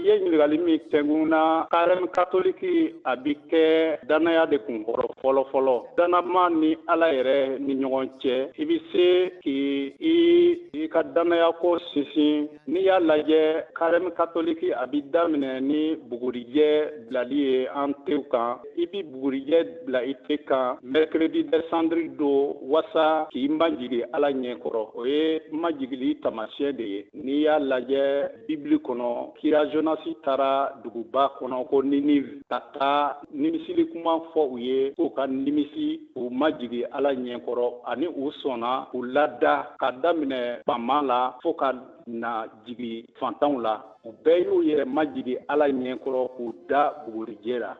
I ye ɲininkali min tɛnkun na, carême catholique a bi kɛ dannaya de kunkɔrɔ fɔlɔ fɔlɔ. Dannama ni Ala yɛrɛ ni ɲɔgɔn cɛ, i bɛ se k'i i ka dannaya ko sinsin. N'i y'a lajɛ, carême catholique a bi daminɛ ni bugurijɛ bilali ye an tew kan. I bi bugurijɛ bila i te kan mercredi des cendres don wasa k'i majigi Ala ɲɛkɔrɔ. O ye majigili taamasiyɛn de ye. N'i y'a lajɛ Bibili kɔnɔ, kira Jonasi taara duguba kɔnɔ ko Ninive ka taa nimisili kuma fɔ u ye k'u ka nimisi, k'u majigi Ala ɲɛkɔrɔ, ani u sɔnna k'u lada ka daminɛ faama la fo ka na jigi fantanw la. U bɛɛ y'u yɛrɛ majigi Ala ɲɛkɔrɔ k'u da bugurijɛ la.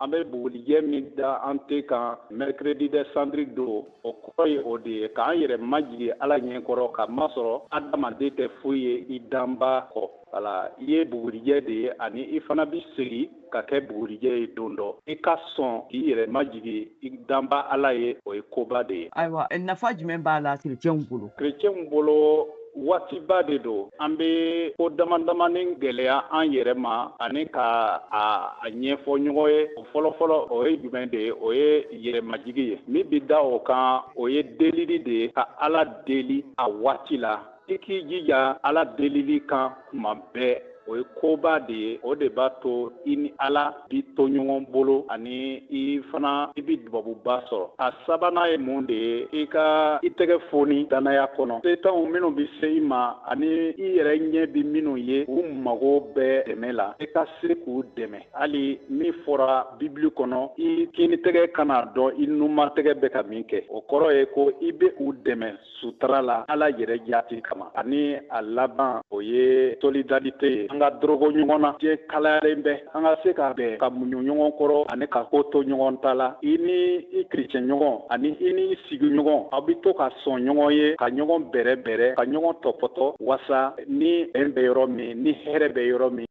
An bɛ bugurijɛ min da an te kan mercredi des cendres don, o kɔrɔ ye o de ye k'an yɛrɛ majigi Ala ɲɛkɔrɔ, k'a masɔrɔ adamaden tɛ foyi ye i danba kɔ. Wala i ye bugurijɛ de ye, ani i fana bɛ segin ka kɛ bugurijɛ ye don dɔ. I ka sɔn k'i yɛrɛ majigi i danba Ala ye, o ye koba de ye. Ayiwa, nafa jumɛn b'a la kerecɛnw bolo? Kerecɛnw bolo, waatiba de don. An bɛ ko dama damanin gɛlɛya an yɛrɛ ma ani ka a ɲɛfɔ ɲɔgɔn ye. O fɔlɔfɔlɔ, o ye jumɛn de ye? O ye yɛrɛmajigi ye. Min bɛ da o kan, o ye delili de ye, ka Ala deli a waati la. I k'i jija Ala delili kan tuma bɛɛ, o ye koba de ye. O de b'a to i ni Ala bi to ɲɔgɔn bolo, ani i fana i bi dubabuba sɔrɔ. A sabanan ye mun de ye? I ka i tɛgɛ foni dannaya kɔnɔ. Setanw minnu bɛ se i ma ani i yɛrɛ ɲɛ bɛ minnu ye, u mago bɛ dɛmɛ la, i ka se k'u dɛmɛ. Hali min fɔra Bibili kɔnɔ, i kinitɛgɛ kana dɔn i numantigɛ bɛ ka min kɛ. O kɔrɔ ye ko i bɛ u dɛmɛ sutura la Ala yɛrɛ jaati kama. Ani a laban, o ye solidarité ye. An ka dɔrɔgɔ ɲɔgɔn na, diɲɛ kalayalen bɛ, an ka se ka bɛn, ka muɲu ɲɔgɔn kɔrɔ ani ka ko to ɲɔgɔn ta la. I ni i kerecɛn ɲɔgɔn ani i ni i sigiɲɔgɔn, aw bɛ to ka sɔn ɲɔgɔn ye, ka ɲɔgɔn bɛrɛ bɛrɛ, ka ɲɔgɔn tɔpɔtɔ, wasa ni bɛn bɛ yɔrɔ min, ni hɛrɛ bɛ yɔrɔ min,